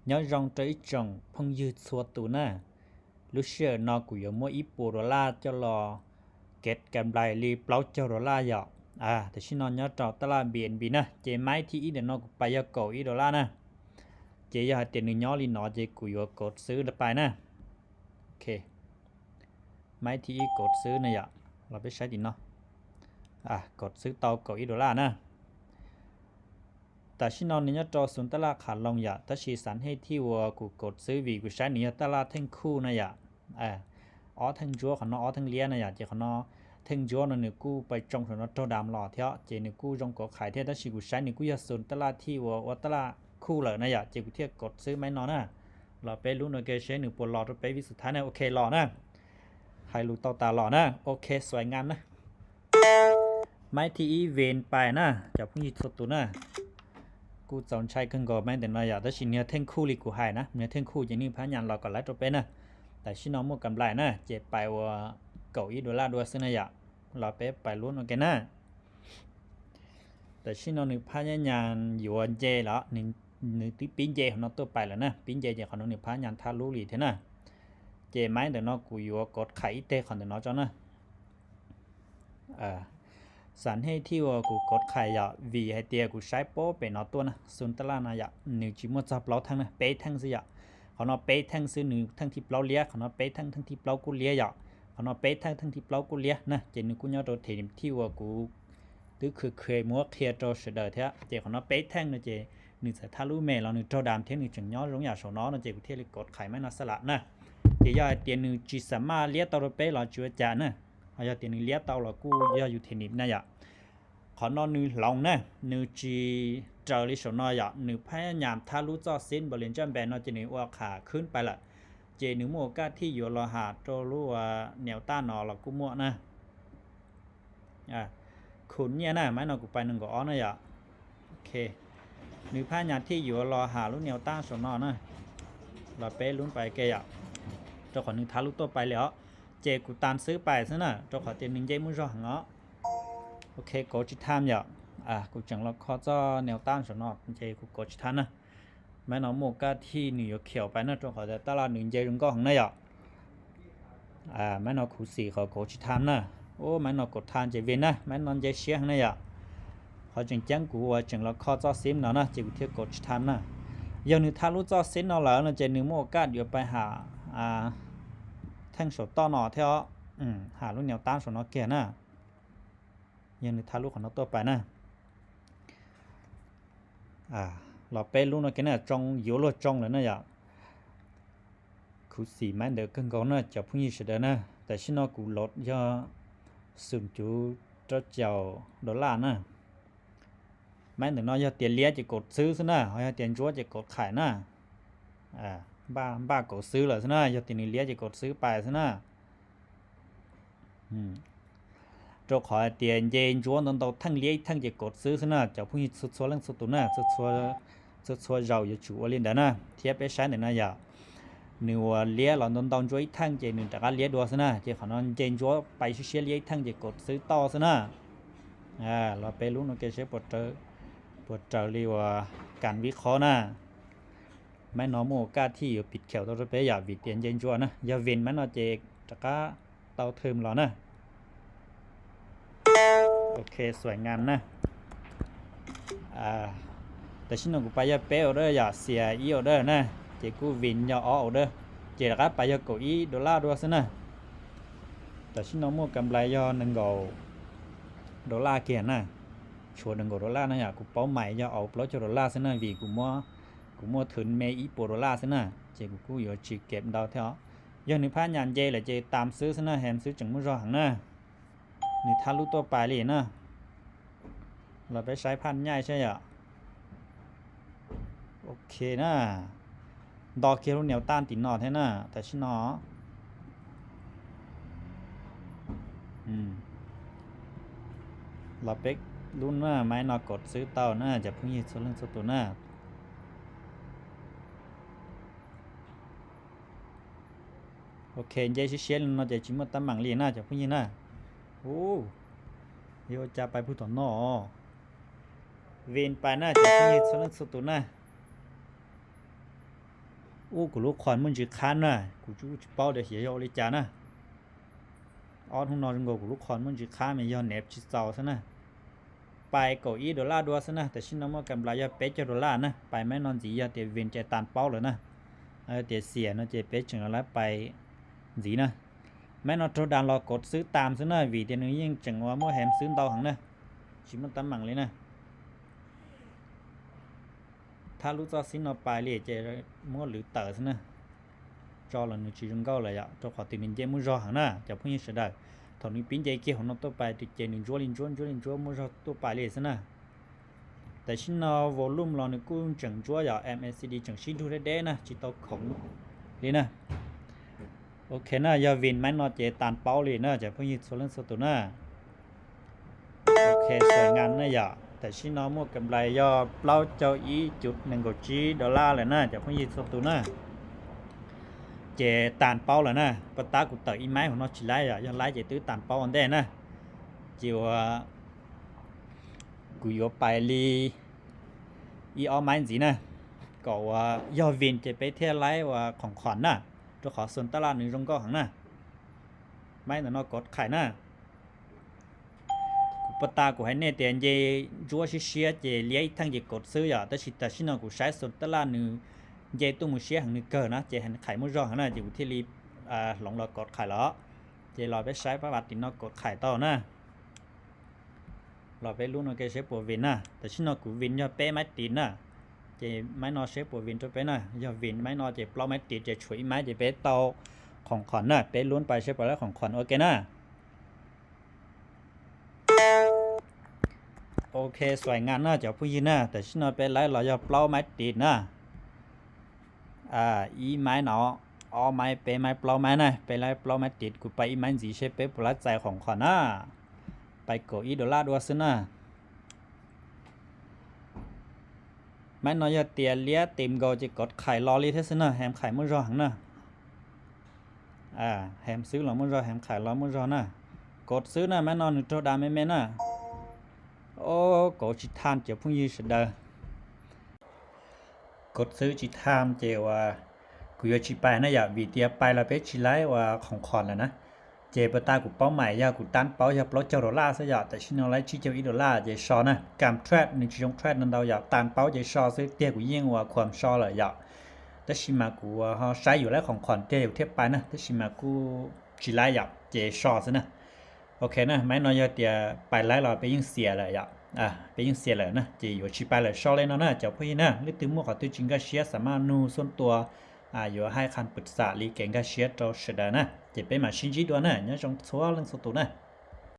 Nyob zoo rau ib tsoom phooj ywg txhua tus na. Lub sij hawm no kuv yuav muab ib puas dollar coj los kev kam nplais li plaub caug dollar yom. Tam sim no nyob rau tab laj B N B na, ces maiv thib ib ntawm no kuv pais yog kaum ib dollar na. Ces yog hais tias nws nyob li no ces kuv yuav kov xwb pais na. Maiv thib ib kov xwb na yom, los peb saib tim no. Kov xwb tau kaum ib dollar na. Tam sim no nws nyob rau xu tab laj qhav loo yom, tab sis xav hej thij uas kuv kov xwb vim kuv saib nws yog tab laj theej khuj na yom. Ob theej ntsuab qhov no ob theej liab na yom, ces qhov no theej ntsuab no nws kuj pais tsoo saum no raug dam los thiab ces nws kuj zoo kov qhais thiab, tab sis kuv saib nws kuj yog xu tab laj thij uas ua tab laj khuj lawm na yom, ces kuv thiaj kov xwb maiv no na. Los peb lub no ke seb nws puas los rau peb vib xu thaib na, ok los na. Hais lus tau tas los na, ok xuaim ngam na. Maiv thib ib ven pais na, cov phooj ywg txhua tus na. Kuj txaus ntshai kawg nkaus maiv ntawm no yom, tab sis nws yog theej khuj li kuv hais na, nws yog theej khuj ces nws phab nyas los kom lawv rau peb na. Tam sim no muaj kam nplais na, ces pais ua kaum ib dollar dua xwb na yom. Los peb pais lub no ke na. Tam sim no nws phab nyas yuav nce los, nws twb pib nce hauv no tuaj pais lawm na, pib nce ces qhov no nws phab nyas thab lub li thiab na. Ces maiv ntawm no kuv yuav kov qhais ib teg qhov ntawm no tso na. Xav hej thij uas kuv kov qhais yom, vim hais tias kuv saib pob pem no tuaj na, xu tab laj no yom, nws tsis muaj txog plaub theej na, peb theej xwb yom. Qhov no peb theej xwb, nws theej thib plaub liab, qhov no peb theej theej thib plaub kuj liab yom, qhov no peb theej theej thib plaub kuj liab na, ces nws kuj nyob rau them thij uas kuv twb khw khw muab qhia rau sawv daws thiab, ces qhov no peb theej no ces nws txawm thab lub me los nws raug dam thiab nws tseem nyob zoo yam saum no no ces kuv thiaj li kov qhais maiv no xwb lam na. Ces yog hais tias nws tsis xam maj liab tau rau peb los tsis ua cas na, ho yog tias nws liab tau los kuj yog yus them nim na yom. Qhov no nws hloov na, nws tsis raws li saum no yom, nws phab nyas thab lub txoj xib npaum li ntsaj npe no ces nws ua qham khwb pais lawm, ces nws muaj kaj thij yuav los ham rau lub niam tab no los kuj muaj na. Khum nyiaj na, maiv no kuv pais nees nkaum ob na yom. Nws phab nyas thij yuav los ham lub niam tab saum no na, los peb lub pais ke yom, rau qhov nws thab lub tuaj pais li os. Ces kuv tas xwb pais xwb na, rau qhov tias nws nce muaj zog heev os. Ok, kauv tsis tham yom. Kuv tseem los kho txoj niam tab saum no ces kuv kauv tsis tham na. Maiv no muaj kaj thij nws yuav khiaum pais na, rau qhov tias tab laj nws nce zoo nkauj heev na yom. Maiv no khuv xim qhov kauv tsis tham na. Ub, maiv no kauv tham ces vim na, maiv no nce siab heev na yom. Qhov tseem ceeb kuv uas tseem los kho txoj xib no na ces kuv thiaj kauv tsis tham na. Yog nws thab lub txoj xib no lawm no ces nws muaj kaj yuav pais ham theej saum toj no thiab os. Ham lub niam tab saum no kiag na. Yog nws thab lub qhov no tuaj pais na. Los peb lub no ke na, tsoo yuav luag tsoo lawm na yom. Khuv xim maiv ntawd kawg nkaus na cov phooj ywg sawv daws na. Tam sim no kuv los yog xum cuv rau caum dollar na. Maiv ntawm no yog tias liab ces kauv xwb xwb na, ho yog tias ntsuab ces kauv qhais na. Npaj kauv xwb lawm xwb na, yog tias nws liab ces kauv xwb pais xwb na. Rau qhov hais tias nce ntsuab ntau ntau theej liab ib theej ces kauv xwb xwb na, cov phooj ywg txhua txhua leej txhua tus na, txhua txhua zaus yuav tsum ua li ntawd na, thiab peb saib ntawm no yom, nws uas liab los ntau ntau ntsuab ib theej ces nws rov qab liab dua xwb na, ces qhov no nce ntsuab pais siab siab liab ib theej ces kauv xwb tau xwb na. Los peb lub no ke seb puas raws li uas kas vib qhob na. Maiv no muaj kaj thij yuav pim khaum tau rau peb yom, vim tias nce ntsuab na, yog vim maiv no ces rov qab tau thwm los na. Ok, xuaim ngam na. Tam sim no kuv pais yog peb order yom, xias ib order na, ces kuj vim yog ob order, ces rov qab pais yog kaum ib dollar dua xwb na. Tam sim no muaj kam nplais yog nees nkaum dollar kiag na, tshuav nees nkaum dollar na yom, kuv paub mais yog auv plaub caug dollar xwb na, vim kuv muaj thwv me ib puas dollar xwb na, ces kuv kuj yuav tsis keb ntau thiab os. Yog nws phab nyas nce lawm ces tas xwb xwb na, heev xwb tseem muaj zog heev na. Nws thab lub tuaj pais li na. Los peb saib phaj nyaij saib yom. Ok na. Nto kiag lub niam tab tim no thiab na, tam sim no. Los peb lub na, maiv no kauv xwb tau na cov phooj ywg txhua leej txhua tus na. Ok, nce siab siab li no ces tsis muaj teeb meem li na cov phooj ywg na. Ub, yuav ua cas pais pug tom no. Vim pais na cov phooj ywg txhua leej txhua tus na. Ub, kuv lub qhov muaj ntsis qhab na, kuv tsis paub tias xyov yog ua li cas na. Ob hnub no zoo nkaus kuv lub qhov muaj ntsis qhab mas yog neb tsis txaus xwb na. Pais kaum ib dollar dua xwb na, tam sim no muaj kam nplas yog peb caug dollar na, pais maiv no ntxiv yog tias vin ces tas paub lawm na. Tias xiam no ces peb tseem yuav lab pais ntxiv na. Maiv no raug das los kov xwb tas xwb na, vim tias nws yeej tseem ua muaj heev xwb ntau heev na, tsis muaj teeb meem li na. Thab lub txoj xib no pais li ces muab lwv tawm xwb na. Tso los nws tsis zoo nkauj lawm yom, rau qhov tias nws nce muaj zog heev na cov phooj ywg sawv daws. Thaum nws pib nce kiag hauv no tuaj pais ces nws ntsuab li ntsuab ntsuab li ntsuab muaj zog tuaj pais li xwb na. Tam sim no volume los nws kuj tseem ntsuab yom, M A C D tseem sib nrug deb deb na, tsis tau khoov li na. Ok na, yog vin maiv no ces tas paub li na cov phooj ywg txhua leej txhua tus na. Ok, xoài ngàn na yom, tam sim no muaj kam nplas yog plaub caug ib cuv nees nkaum tsib dollar lawm na cov phooj ywg txhua tus na. Ces tas paub lawm na, pas tab kuv tawm ib maiv hauv no tsis laib yom, yog laib ces twb tas paub ua ntej na. Ces ua kuv yuav pais li ib ob maiv ntxiv na, kom ua yog vin ces peb thiaj laib ua khoom khom na, rau qhov xoom taj laj nws zoo nkauj heev na. Maiv ntawm no kov qhais na. Kuv pas tas kuv hais nej tias nce ntsuab siab siab ces liab ib theej ces kov xwb yom, tab sis tam sim no kuv saib xoom taj laj nws nce tuaj mus siab heev nws kawg na, ces qhais muaj zog heev na, ces kuv thiaj li hloov los kov qhais los. Ces los peb saib pab vas tim no kov qhais tau na. Los peb lub no ke seb puas vin na, tam sim no kuv vin yog peb maiv tiv na. Ces maiv no seb puas vin rau peb na, yog vin maiv no ces plaub maiv tiv ces tshuav ib maiv ces peb tau khoom khom na, peb lub pais seb puas laib khoom khom ok na. Ok, xoài ngàn na cov phooj ywg na, tam sim no peb laib los yog plaub maiv tiv na. Ib maiv no, ob maiv, peb maiv, plaub maiv na, peb laib plaub maiv tiv, kuv pais ib maiv ntxiv seb peb puas laib txais khoom khom na. Pais kaum ib dollar dua xwb na. Maiv no yog tias liab tim nkaus ces kov qhais los li thiab xwb na, heev qhais muaj zog heev na. Heev xwb los muaj zog, heev qhais los muaj zog na. Kov xwb na, maiv no nws raug das me me na. Kov tsis tham cov phooj ywg sawv daws. Kov xwb tsis tham ces uas kuv yuav tsis pais na yom, vim tias pais los peb tsis laib uas khoom khom lawm na. Ces pas tas kuv paub mais yog kuv tab paub yog plaub caug dollar xwb yom, tam sim no laib tsib caug ib dollar ces so na. Kam trade nws tsis zoo trade no ntau yom, tab paub ces so xwb, tiag kuv yeej uas khuam so lawm yom. Tab sis mas kuv ho saib yuav laib khoom khom tiag kuv thiaj pais na, tab sis mas kuj tsis laib yom, ces so xwb na. Ok na, maiv no yog tias pais laib los peb yeej xiam lawm yom, peb yeej xiam lawm na, ces yuav tsis pais lawm, so li no na cov phooj ywg na. Leej twg muaj qhov twg tsis nkag siab xav maj nug xuaj tua, yuav hais qha pwm xam li kev nkag siab rau sawv daws na, ces peb mam sib ntsib dua na, nyob zoo txhua leej txhua tus na.